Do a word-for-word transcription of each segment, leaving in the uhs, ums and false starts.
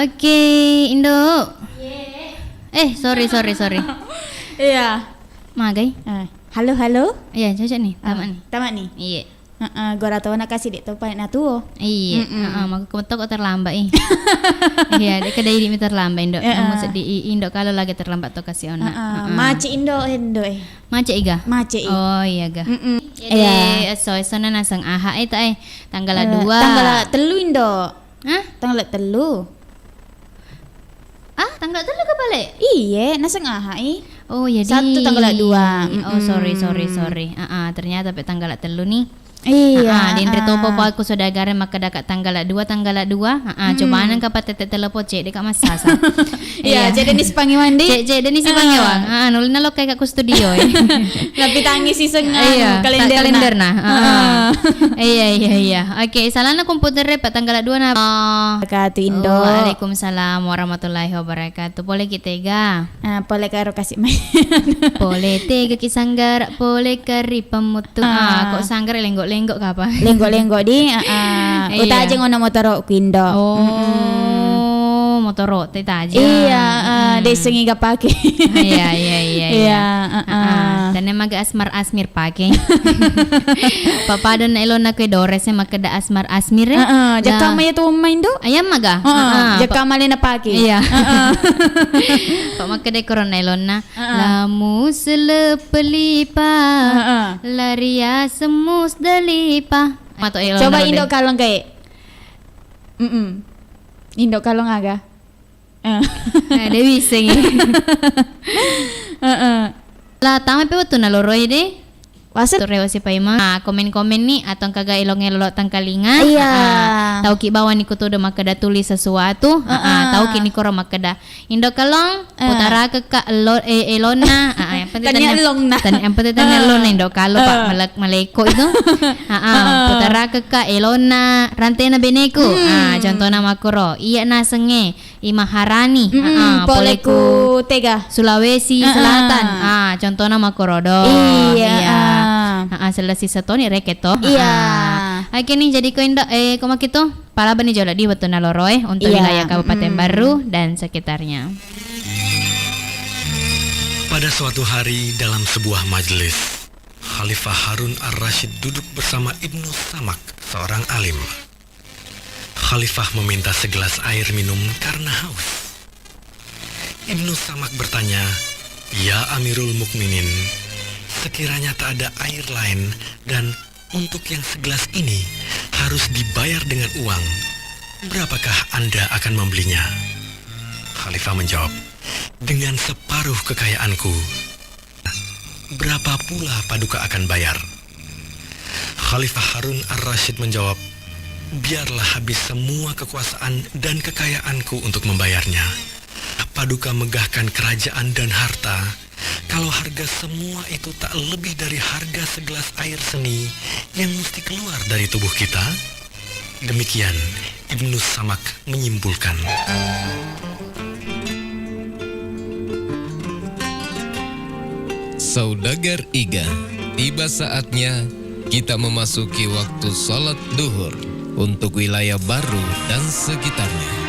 Oke, Indo. Eh, sorry, sorry, sorry. Iya. Magai? Eh, halo, halo. Iya, cocok nih, ah, tamat nih. Tamat nih? Iya. Heeh, gora tona kasi dek to paling natuo. Iya, mm-mm, heeh, maka ko terlambat, ih. Iya, dek kada idi mi terlambat, Indo. Heeh. Namun sedih, i-, Indo kalau lagi terlambat to kasi ona. Heeh, heeh. Macet, Indo, eh, Indo, eh. Macet iga? Macet, i. Oh, iya ga. Mm-mm. Jadi, iya, esso, esso na naseng aha, eh, ta, eh. Tanggal, eh, dua. Tanggal tellu, Indo. Hah? Tanggal tellu. Ah, tanggal tellu ke pale? Iye, naseng aha i? Oh, iya, Sabtu di tanggal dua. Oh, sorry, sorry, mm-mm, sorry. Ah, ah, ternyata pe tanggal tellu nih. Iya, ah, ah, denre topa, ah, pa aku saudagar makkeda ka tanggal dua, tanggal dua. Ah, ah, mm, coba nang ka patete telepon, cek deka massasa. Iya, iya, cek Denis Pangiwang di. Cek, cek Denis Pangiwang. Ah, ah, nulina lokka ka ku studio, eh. Tapi tangisi seng, iya, anu, ta-, kalenderna. Kalenderna. Ah, ah. Ah. Iya, iya, iya. Oke, salahna komputer, Pak, tanggal dua na. Oh. Wabarakatuh, Indo. Waalaikumsalam warahmatullahi wabarakatuh. Pole ki tega? Ah, pole karo kasih main. Pole tega ki sanggara, pole kari pamuttu. Ah, ah, kok sanggara lenggok-lenggok kapa? Lenggok-lenggok di, ah, ah. Iya. Utajeng ono motoro ku, Indo. Oh, mm-mm, motoro te tajeng. Iya, ah, mm-mm, desengi ga pake. Iya, iya, iya, iya. Iya, ah, ah, ah. Tenne maga asmar asmir pake. Papadonna elonna kue dores e makkeda asmar asmir e. Heeh, jakka maya tu umma, Indo? Ayam maga? Heeh, heeh, jakka pa-, malena pake. Iya. Heeh. Pa makkeda korona elonna. Heeh. Lamu selepe lipa. Heeh. Laria semus dalipa. Mato elonna. Coba ro Indo de. Kalong kae. Mm-mm. Indo kalong aga? Eh. Eh, de wissengi. Heeh. La tama pe wettu naloroi de. Wase- Tore wasi paimeng. Ah, komen-komen ni atau engka ga elong-elo tangkalinga. Iya. Ah, tauki bawang ni kutudu makkeda tulis sesuatu. Ah, ah, heeh, tauki ni koro makkeda, "Indo kalong, eh, putarake ka elo-, eh, elonna." Ah, ah, yang penting tania tania elonna. Tan-, yang penting tania, eh, elonna Indo kalong, Pak, eh, mele-, maleko itu. Ah, ah, heeh, putarake ka elonna rantena beneku. Hmm. Ah, contohna makkoro. Iya nasengnge. I Maharani, mm-mm, ah, ah, pole ku tega? Sulawesi, ah, ah, Selatan. Ah, contohna makkoro do. Iya, iya, ah. Ah, ah, selesai setoni reke to. Iya. Ah, ah. Oke nih, jadi ko Indo, eh, ko makkitu, palabani jolo di wettu naloro e untuk, iya, wilayah Kabupaten, mm-mm, Barru dan sekitarnya. Pada suatu hari dalam sebuah majelis, Khalifah Harun Ar-Rasyid duduk bersama Ibnu Samak, seorang alim. Khalifah meminta segelas air minum karena haus. Ibnu Samak bertanya, "Ya Amirul Mukminin, sekiranya tak ada air lain dan untuk yang segelas ini harus dibayar dengan uang, berapakah Anda akan membelinya?" Khalifah menjawab, "Dengan separuh kekayaanku." "Berapa pula Paduka akan bayar?" Khalifah Harun Ar-Rasyid menjawab, "Biarlah habis semua kekuasaan dan kekayaanku untuk membayarnya. Paduka megahkan kerajaan dan harta. Kalau harga semua itu tak lebih dari harga segelas air seni yang mesti keluar dari tubuh kita?" Demikian Ibnu Samak menyimpulkan. Saudagar Iga, tiba saatnya kita memasuki waktu salat duhur untuk wilayah Barru dan sekitarnya.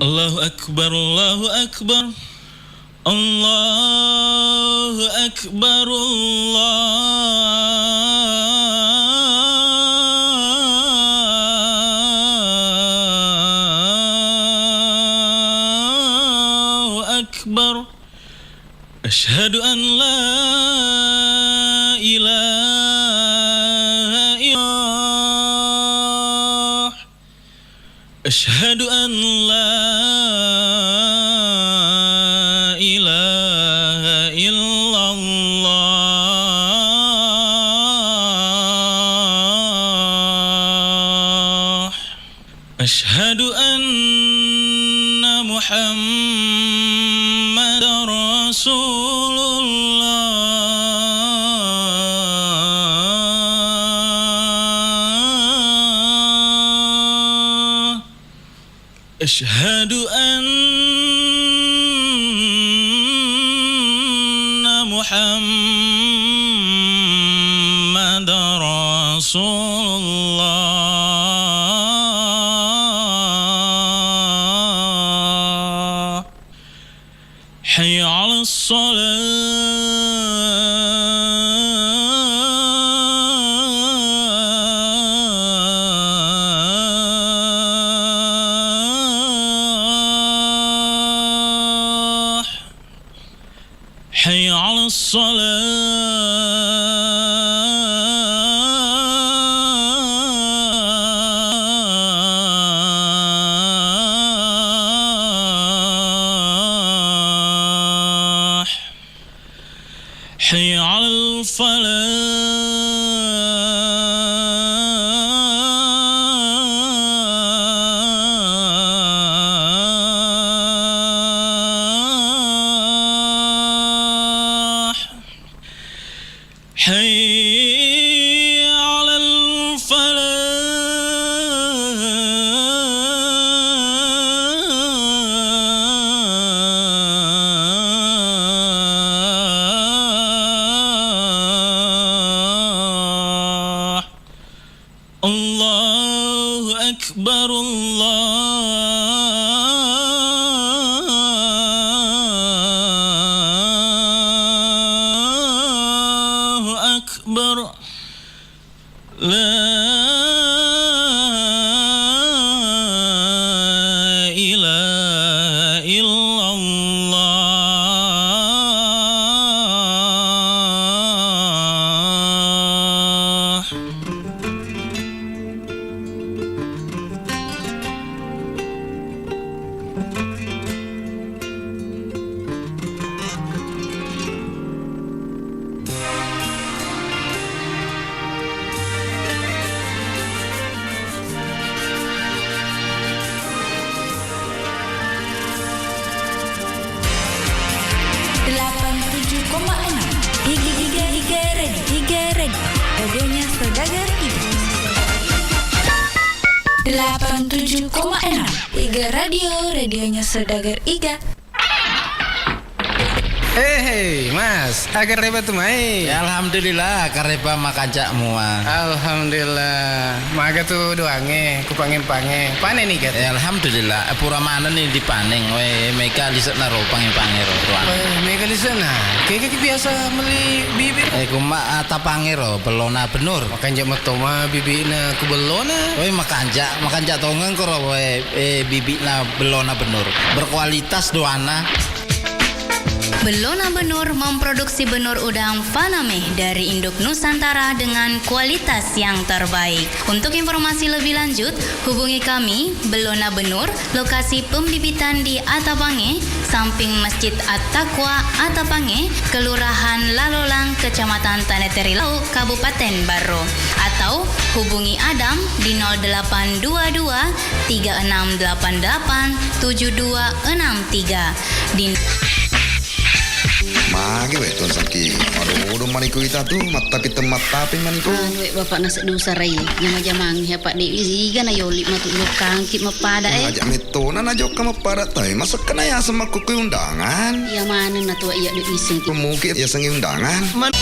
Allahu Akbar, Allahu Akbar. Allahu Akbar, Allahu Akbar. Asyhadu an la ilaha illallah. Asyhadu an la ilaha illallah. Asyhadu anna Muhammadar Rasulullah. Asyhadu anna محمد رسول الله. حي على الصلاة. حي على الصلاة. حي على الفلاح. حي على الفلاح. الله أكبر، الله أكبر. لا إله إلا الله. Delapan tujuh koma enam. Iga, Iga, Iga Red, Iga Red. Radionya Saudagar Iga. Delapan tujuh koma enam. Iga Radio, radionya Saudagar Iga. Eh, hei, Mas, aga repa tu mai? Ya, alhamdulillah, karepa makanca mua. Alhamdulillah. Maga tu doangnge, kupange-pange. Pane ni, Gat? Ya, alhamdulillah, pura maneng ni dipaneng. We, mega lise'na ro pange-pange ro, doang. Eh, mega lise'na. Kega ki biasa meli bibit? Eh, kuma, ah, tapange ro, bellona benur. Makanja metto ma bibitna ku bellona. We, makanja, makanja tongeng ko ro, we, eh, bibitna bellona benur. Berkualitas doanna. Bellona Benur memproduksi benur udang faname dari induk Nusantara dengan kualitas yang terbaik. Untuk informasi lebih lanjut, hubungi kami, Bellona Benur, lokasi pembibitan di Atapange, samping Masjid At-Taqwa, Atapange, Kelurahan Lalolang, Kecamatan Tanah Terilau, Kabupaten Barro. Atau hubungi Adam di nol delapan dua dua tiga enam delapan delapan tujuh dua enam tiga. Din- Magi we, Tuan Saki? Aduh, udah maniku ita tu, mattapi temmattapi maniku. Anu, we, bapak nasi dosa rai, jama-jamang ya, Pak Dewi, iga na yoli matu lokangki mappada, eh. Aja metto na najokka mappada tai, masa kena ya sama kuku undangan? Iya, mana na tua iya, Dek, iseng ki. Pemuki ya sengi undangan. Man-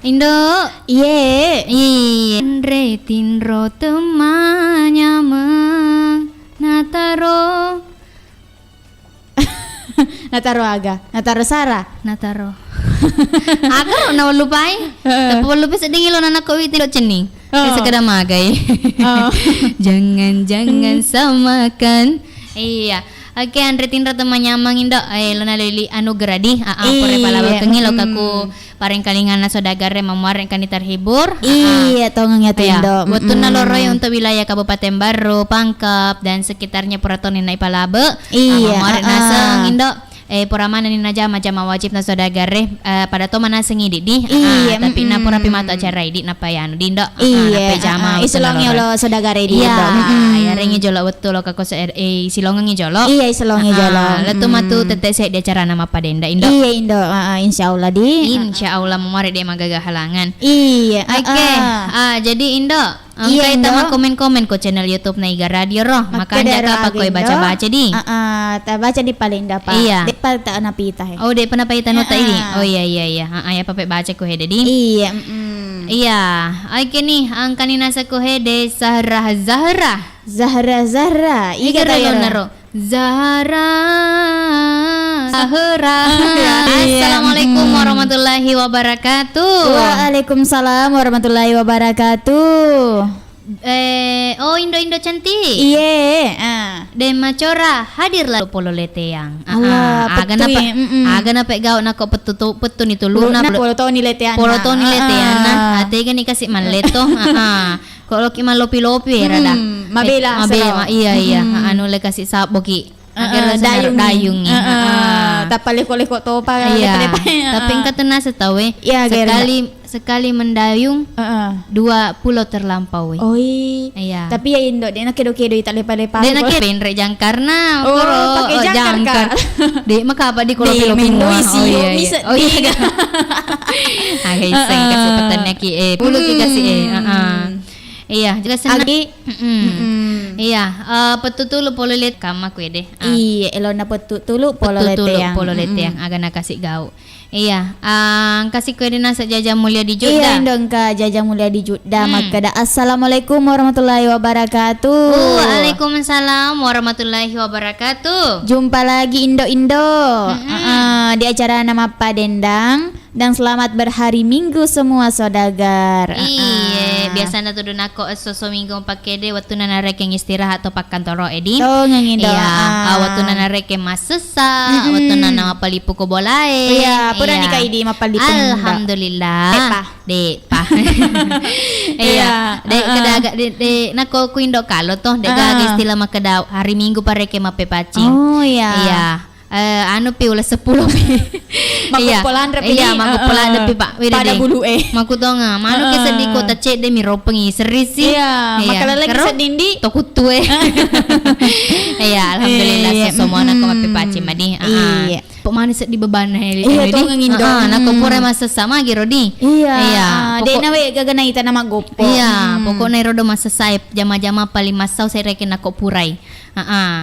Indo. Iye. Iye. Anre tinro temmanyameng. Nataro. Nataro aga? Nataro sara? Nataro. Aga ro nawallupai? Heeh. Tappa wallupai sedding ilo nanakko witi lo cenning. Oh. Sekeda magai. Oh. Jangan-jangan samakan. Iya. Oke, anre tinro temmanyameng Indo. Eh, lo nalili anu geradi. Ah, ah, pura pala bakengi lo kaku parengkalinganna saudagar e, mamuareng kani terhibur. Iya, tongeng ya tu Indo. Wettunna loroi untuk wilayah Kabupaten Barru, Pangkep, dan sekitarnya pura toni naipalabe. Iya, mamuareng naseng Indo. Eh, pura manenni najama-jama wajibna saudagar e, eh, pada to manaseng idi di. Iya, tapi na pura pi matu acara idi napa ya anu di Indo. Iya, napa jama iselongi olo saudagar e di Indo. Iya, rengi jolo wettu lo kako se-, eh, isilongengi jolo. Iya, isilongi jolo. Lettu matu tette seddi acarana mappadenda Indo. Iya Indo, ah, ah, insya Allah di. Insya Allah, memari de magaga halangan. Iya. Oke. Ah, jadi Indo, engka ita makkomen-komen ko channel YouTube na Iga Radio ro. Makanja ka pakoi baca-baca di. Ah, ah, ta baca di paling dapat. Iya. Depa ta napita he. Oh, depa napita nota ini. Oh iya, iya, iya. Ah, ah, ya pape baca ko hede di. Iya, mm. Iya. Oke nih, engkani nasa ko hede Zahra, Zahra. Zahra, Zahra. Iga tayaro naro. Zahra. Zahra. Iya. Assalamualaikum warahmatullahi wabarakatuh. Waalaikumsalam warahmatullahi wabarakatuh. Eh, oh, Indo-Indo cantik. Iye, ah. De Macora hadir la polo leteang. Ah, aga napa, aga napa gau nako pettu tu, pettu ni tulu na polo toni leteang. Polo toni leteang. Ah, tega ni kasi malleto. Ah, ah. Ko loki mallopi-lopi era dah. Mabela. Iya, iya. Anu le kasi sabboki. Heeh, dayung. Dayung. Heeh. Tappa leko-leko topa. Iya. Tapi engka tenna setawe. Iya, sekali, sekali mendayung, dua pulau terlampaui. Oi. Iya. Tapi ya Indo, dena kedo-kedo ita lepa-lepa. Dena ke penre jangkarna, oh, koro, pake jangkar. De maka apa di kolo pilo. Oh iya, iya. Oh iya. Aga iseng kasi petani ki, eh, puluh ki kasi, eh. Heeh. Iya, jelas senang. Agi. Iya, eh, pettu tulu polo let kamma kuede. Ah. Iya, elona pettu tulu polo leteang. Polo leteang, aga nakasi gau. Iya, ah, engkasi kuede nasa Jaja Mulia di Judda. Iya, Indo engka Jaja Mulia di Judda. Makkeda, "Assalamualaikum warahmatullahi wabarakatuh." Waalaikumsalam warahmatullahi wabarakatuh. Jumpa lagi Indo-Indo. Heeh, di acara Namappa Dendang. Dan selamat berhari Minggu semua saudagar. Iye, biasana tu dunako esso-esso Minggu mapakkede wettunna narekeng istirahat to pakkantoro edi. Tongeng Indo. Iya, ah, wettunna narekeng massessa, wettunna na mappalippu ko bolae. Iya, purani ka idi mappalippu. Alhamdulillah. Depa. Depa. Iya, de, kedaga, de, de, nako ku Indo kalo to, de gaga istilah makkeda hari Minggu pareke mappepaccing. Oh iya. Iya. Eh, anu pi, uleng seppulo pi. Iya. Makkuppo lanre pi. Iya, makkuppo lanre pi, Pak. Wede pada bulu e. Makkutonga, manuki seddi kota cedde mi ropengi serisi. Iya, makkaleleng seddindi. Tokuttu e. Iya, alhamdulillah, iya, semuanya ko mappepacing madi. Iya. Pemani seddi bebanna e. Iya, tongeng Indo. Ah, nako pura massessa magi rodi. Iya. Iya. Dena we gaga naita na maggoppo. Iya, pokokna ero do massessa e, jama-jama paling massau sereke nako purai. Heeh.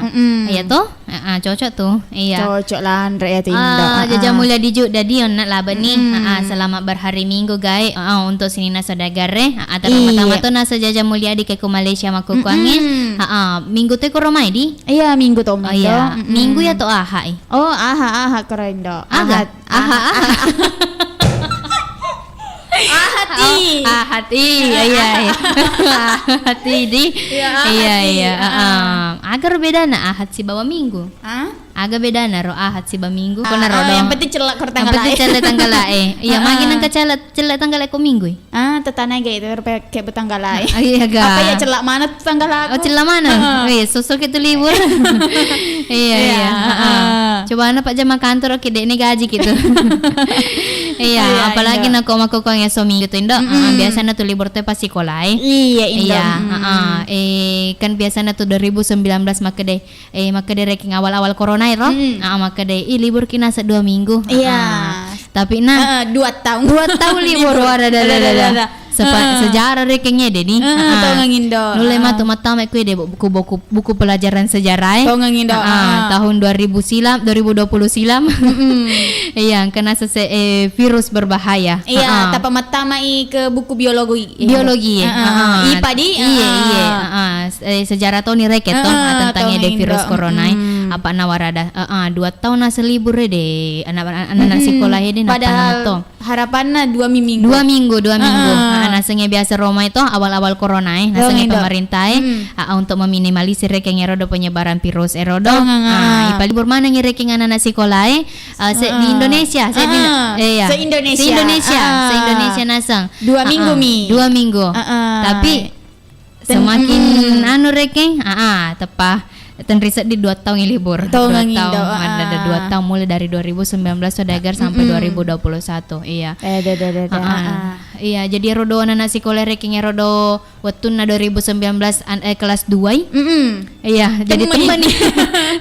Iya to? Heeh, cocok tuh. Iya. Cocok lanre ya tu Indo. Ah, Jaja Mulia di Judda di onna laba ni. Heeh, selamat berhari Minggu gae. Heeh, untuk sininna saudagar e. Heeh, terutama to nasa Jaja Mulia di ke ku Malaysia makkukuangnge. Heeh, Minggu tu koro mai di? Iya, Minggu to. Oh iya, Minggu ya to Ahad e. Oh, Ahad, Ahad koro Indo. Ahad. Ahad, Ahad. Ahad i. Oh, Ahad i. Iya, iya, iya. Ahad i di. Iya, Ahad i. Iya, iya. Heeh. Aga ro bedana Ahad sibawa Minggu? Hah? Aga bedana ro Ahad sibawa Minggu? Kona ro do. Yang penting cellak ko tanggal e. Yang penting cellak tanggal e. Iya, magi nengka cellak, cellak tanggal e ko Minggu e? Ah, tetana ga itu ro pake betanggala e. Ah, iya ga. Apa ya cellak mana tanggala aku? Oh, cellak mana? Heeh. Wih, sosok itu libur. Iya, iya. Heeh. Coba na Pak jama kantor, oke, dek ni gaji gitu. Iya, apalagi nako makkukuang esso Minggu tu Indo. Heeh, biasana tu libur tu pas sikola e. Iya, Indo. Iya, heeh. Eh, kan biasana tu dua ribu sembilan belas makkeda, eh, makkeda rekeng awal-awal corona ero. Ah, makkeda, ih, libur ki nasa dua minggu. Iya. Tapi na dua tahun. Dua tahun libur. Wada, da, da, da, da. Sepa-, heeh, sejarah rekeng ede ni. Heeh, heeh. Tongeng Indo. Nulle, heeh, matu mattama ku ede buku, buku, buku pelajaran sejarah e. Tongeng Indo, heeh, heeh. Tahun dua ribu silam, dua ribu dua puluh silam. Mm-mm. Iya, engka naseng se-, eh, virus berbahaya. Iya, heeh, tappa mattama i ke buku biologi. Biologi, heeh, heeh. Ipa di? Iya, heeh, iya, heeh. Se-, eh, sejarah toni rekeng to, heeh, tentang ede virus corona e. Tongeng Indo. Mm-mm. Apa nawarada, heeh, dua tahun naseng libur ede, anak-anak, anak-anak sekolah ede, padahal nappa nato. Harapanna dua mi-, minggu. Dua minggu, dua minggu. Ah. Ah, nasengnge biasa Roma itu awal-awal corona e, nasengnge pemerintah e, ah, ah, untuk meminimalisir rekeng erodo penyebaran virus erodo. Ah, ipalibur manengngi rekeng anak-anak sekolah e, ah, se-, di Indonesia, se-, di, eh, iya. Se-Indonesia. Se-Indonesia, ah, se-Indonesia naseng. Dua minggu mi. Dua minggu. Ah, ah. Tapi semakin anu rekeng, ah, ah, teppa tenri seddi dua taung i libur. Dua taung, ah, ada dua taung, mulai dari dua ribu sembilan belas Saudagar sampai dua ribu dua puluh satu. Iya. Eh, de, de, de, de, ah, ah. Iya, jadi erodo anak-anak sekolah rekeng erodo wettunna dua ribu sembilan belas an-, eh, kelas dua i. Mm-mm. Iya, jadi temmani.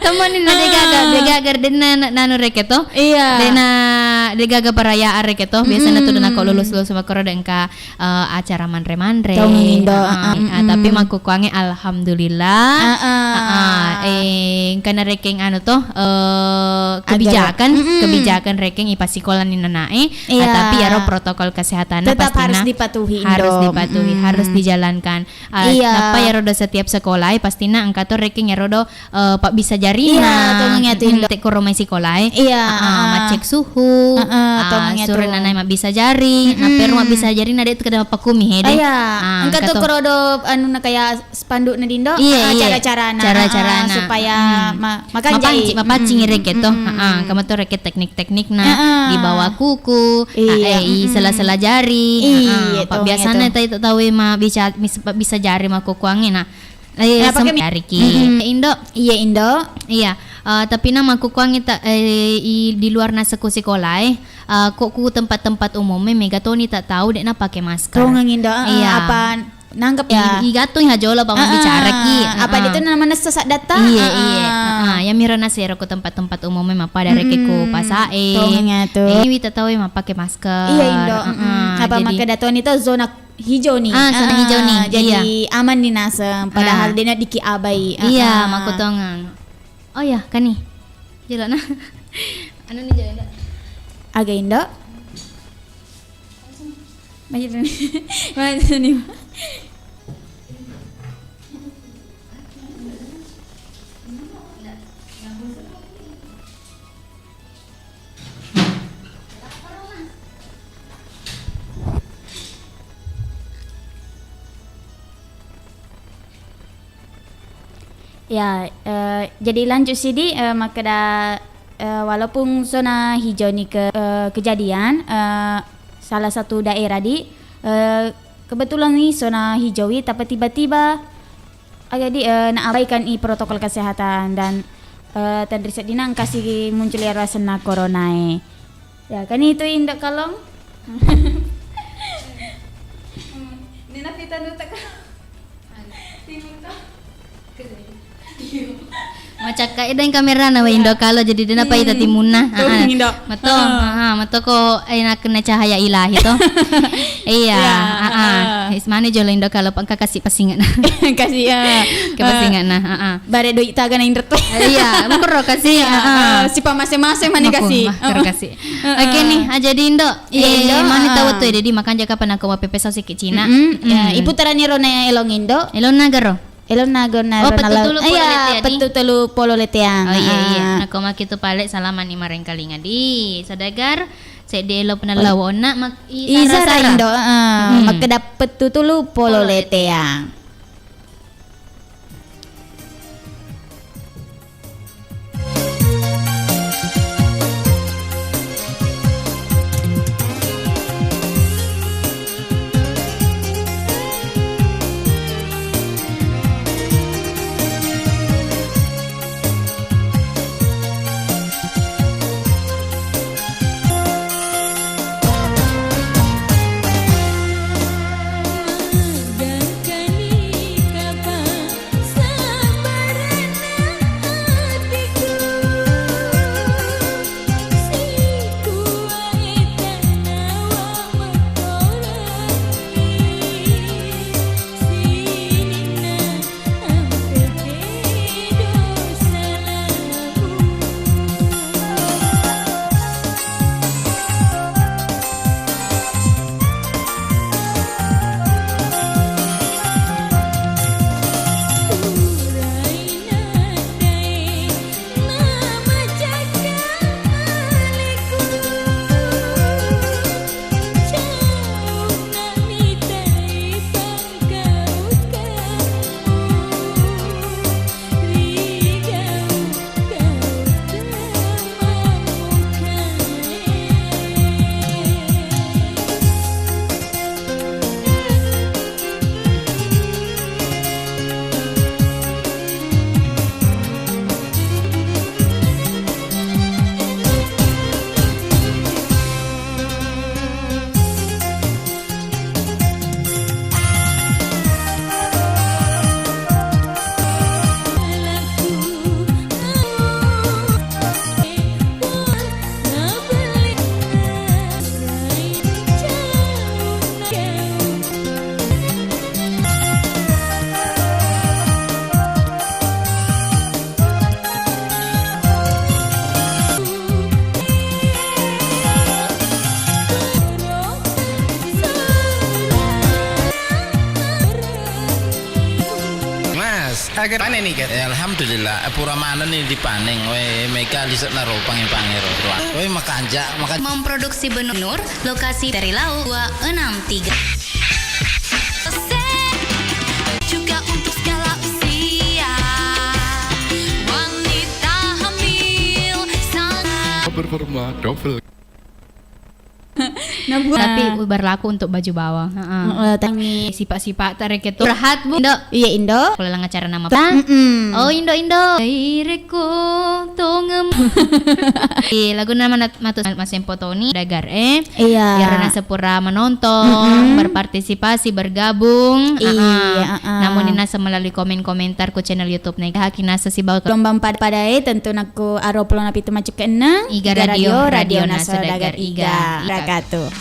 Temmani na degaga, degaga denna na-, nanu rekeng to. Iya. Dena degaga perayaan rekeng to. Biasanya tuh dena ko lulus-lulus makkoro de engka eh, acara manre-manre. Tongeng Indo, ah, ah, tapi makkukkuangnge alhamdulillah. Ah, ah. Ah, ah, eh, engkana rekeng anu to, eh, kebijakan, kebijakan rekeng ipasikolani nanae, ah, tapi iyaro protokol kesehatanna tetap harus dipatuhi, harus dipatuhi, harus dijalankan. Ah, iya. Nappa iyaro do setiap sekolah, eh, pastina engka to rekeng iyaro do eh, pabbisa jarina. Iya, tongeng iyatu, Indo. Tekko romai sikolae. Iya, ah, ah, maccek suhu. Ah, ah, tongeng iyatu. Suro nanae mabbisa jari, nappa ero mabbisa jarina de tu kada mappakumi hede. Iya. Ah, engka tu korodo anu na kaya spanduk na dindo. Iya, ah, iya. Cara-carana. Cara-carana. Ah, ah, supaya ma-, makanjai. Mapancing, mapancing rekeng to. Ah, ah, engka mato rekeng teknik-teknikna di bawah kuku, iya, ah, eh, i sela-sela jari. Iya, ah, ah, tongeng iyatu. Biasana tau, tau mabbisa, mis-, mabbisa jari makkukkuangnge na Eh, apa sem-, kami? Ariki. Mm-mm. Indo. Iya, Indo. Iya. Eh, tapi na makkukkuangngi ta-, eh, i, di luar nasekku sikolae, eh, ko ku tempat-tempat umum e, mega toni ta tau de na pake masker. Tongeng Indo, eh, iya. Apa nanggap ya? I, igattung ha jolo pa mabbicaraki. Apa itu namanya sesak data? Iya, iya. Heeh. Iya miro nasero ko tempat-tempat umum e mappada rekeng ko pasae. Tongeng iyatu. Eh, wi ta tau e mapake masker. Iya, Indo. Heeh. Apa jadi makkeda toni to zona hijau ni. Ah, zona hijau ni. Jadi aman ni naseng, padahal de na diki abai. Iya, makkutongeng. Oh iya, kani. Jelo na. Anu ni jelo na. Aga Indo? Maju ni. Maju ni. Ya, eh, jadi lanjut sidi, eh, makkeda, eh, walaupun zona hijau ni ke-, eh, kejadian, eh, salah satu daerah di, eh, kebetulan ni zona hijau i, tapi tiba-tiba Aga di, eh, na abaikan i protokol kesehatan dan, eh, tenri seddina engkasi muncul iyaro asenna corona e. Ya, kan itu Indo Kalong. Ini na pita nu teka. Timur ka. Macakka edeng kamerana we Indo Kalong, jadi de na paita timunna. Tongeng Indo. Mato, ah, mato ko, eh, nakena cahaya ilahi to. Iya, ah, ah. Ismane jolo Indo Kalong, engka kasi pasingetna. Kasi, ya. Ke pasingetna, ah, ah. Bare doi taga na inret. Eh, iya, mukuro kasi, ah, ah. Sipa masing-masing mane kasi. Mukuro kasi. Oke nih, aja di Indo. Iya, Indo, mane tau tu, jadi makanja kapan aku mau pepes siki Cina. Ya, iputarani rona elong Indo. Elong nagaro. Elong nagaro. Oh, pettu telu polo leteang. Iya, pettu telu polo leteang. Oh, iya, iya. Nako makitu pale salamani marengkalinga di Saudagar. Seddi elo penella wona mak-, i Izara sara-sara. Indo, heeh. Makkeda pettu tulu polo leteang. Agar panen nih, Gat? Eh, alhamdulillah, eh, pura manenni dipaneng. Weh, mega lise'na ro pange-pange ro. Weh, makanja, makanja. Memproduksi benur, lokasi dari Lau dua enam tiga. Juga untuk segala usia, wanita hamil, sana. Performa double. Nah, bu- Tapi berlaku untuk baju bawang. Heeh. Heeh, tangi. Sifat-sifat tarik itu. Curhat, Bu. Indo. Iya, Indo. Kalau lagi acara nama. Mm-mm. Oh, Indo, Indo. Ireku tongem. Di lagu nama nat-, matus Mas Empo Toni, Dagar, eh. Iya. Iyaro naseng pura menonton, mm-mm, berpartisipasi, bergabung. Iya, heeh. Heeh. Namun ini naseng melalui komen-komentar ku channel YouTube Nega Haki naseng sibawa ke gelombang pada-pada, eh, tentu nakku aro pulona pitu macuk ke enam. Iga Radio, Radio Naseng Dagar Iga. Iga. Barakatuh.